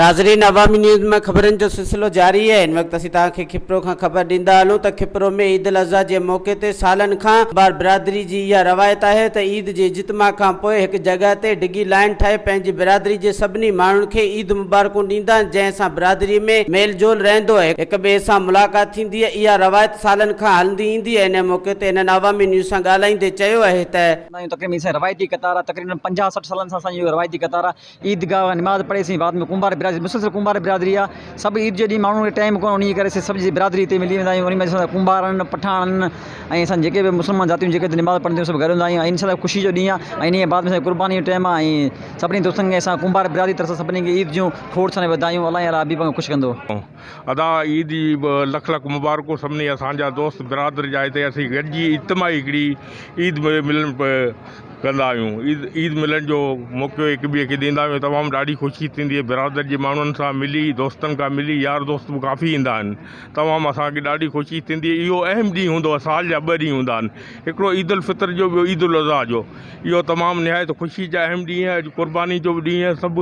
ناظرين عوامي نيوز ۾ خبرن جو سلسلو جاري آهي هن وقت اسين توهان کي کپرو کان خبر ڏيندا هلون ته کپرو ۾ عيد الاضحيٰ جي موقعي تي سالن کان ڪنڀار برادري جي اها روايت آهي ته عيد جي اجتماع کان پوء هڪ جڳهه تي ڊگهي لائين ٺاهي پنهنجي برادري جي سڀني ماڻهن کي عيد مبارڪون ڏيندا آهن جنهن سان برادري ۾ ميل جول رهندو آهي هڪ ٻئي سان ملاقات ٿيندي آهي اها روايت سالن کان هلندي ايندي آهي ان موقعي تي هنن عوامي نيوز سان ڳالهائيندي چيو آهي ته. تقريبن اسان جي روايتي قطار آهي تقريبن 50 60 سالن سان اسان جي روايتي قطار آهي عيد گاهه نماز پڙهي سين بعد ۾ ڪنڀار برادري مسلسل ڪنڀار برادري آ سڀ عيد جي ڏينهن ماڻهن کي ٽائيم ڪونه انهي ڪري سڀ جي برادري هتي ملي ويندا آهيون انهي ۾ اسان ڪنڀار آهن پٺاڻ آهن ۽ اسان جيڪي به مسلمان ذاتيون جيڪي هتي نماز پڙهنديون سڀ گڏ هوندا آهيون ۽ انشاء الله خوشي جو ڏينهن آ ۽ انهي بعد ۾ قرباني جو ٽائيم آ ۽ سڀني دوستن کي اسان ڪنڀار برادري طرف سان سڀني کي عيد جون کوڙ ساريون واڌايون الله الله حبيب کي خوش ڪندو. ادا عيد جي به لک لک مبارڪون سڀني اسان جا دوست برادر جا هتي اسين گڏجي اجتماعي هڪڙي عيد ملن ڪندا آهيون عيد عيد ملڻ جو موقعو هڪ ٻئي کي ڏيندا آهيون تمام ڏاڍي خوشي ٿيندي آهي برادر جي ماڻهن سان ملي دوستن کان ملي يار دوست به ڪافي ايندا آهن تمام اسان کي ڏاڍي خوشي ٿيندي آهي اهو اهم ڏينهن هوندو آهي سال جا ٻه ڏينهن هوندا آهن هڪڙو عيد الفطر جو ٻيو عيد الاضحيٰ جو اهو تمام نهايت خوشي جا اهم ڏينهن آهي اڄ قرباني جو به ڏينهن آهي سڀ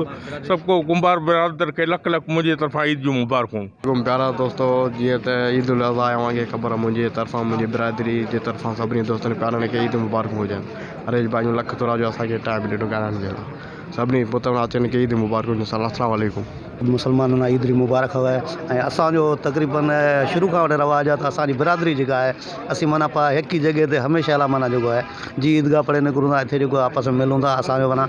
سڀ ڪو ڪنڀار برادر کي لک لک منهنجي طرفان عيد جون مبارڪون. عليڪم پيارا دوستو جيئن ته عيد الاضحيٰ اوهان کي خبر آهي منهنجي طرفان منهنجي برادري جي طرفان سڀني دوستن پيارن کي عيد مبارڪون هجن هريش ڀائي جو لک ٿورا جو اسان کي ٽائيم ڏنو ڳالهائڻ جي لاء سڀني پتڻ اچن کي عيد مبارڪون هجن السلام عليڪم. مسلمانن لاء عيد مبارڪ هوئي ۽ اسان جو تقريبن شروع کان وٺي رواج آهي ته اسان جي برادري جيڪا آهي اسين معنيٰ پا هڪ ئي جڳهه تي هميشه لاء معنيٰ جيڪو آهي جي عيدگاهه پڙهي نڪرون ٿا اتي جيڪو آپس ۾ ملون ٿا اسان جو معنيٰ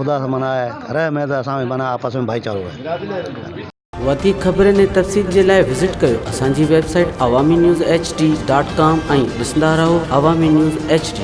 خدا سان معنيٰ رحم آهي ته اسان ۾ معنيٰ آپس ۾ ڀائيچارو آهي. وڌيڪ خبرن ۽ تفصيل جي لاء وزٽ ڪيو اسان جي website Awami news H D dot com ۽ ڏسندا رهو عوامي نيوز ايڇ ڊي.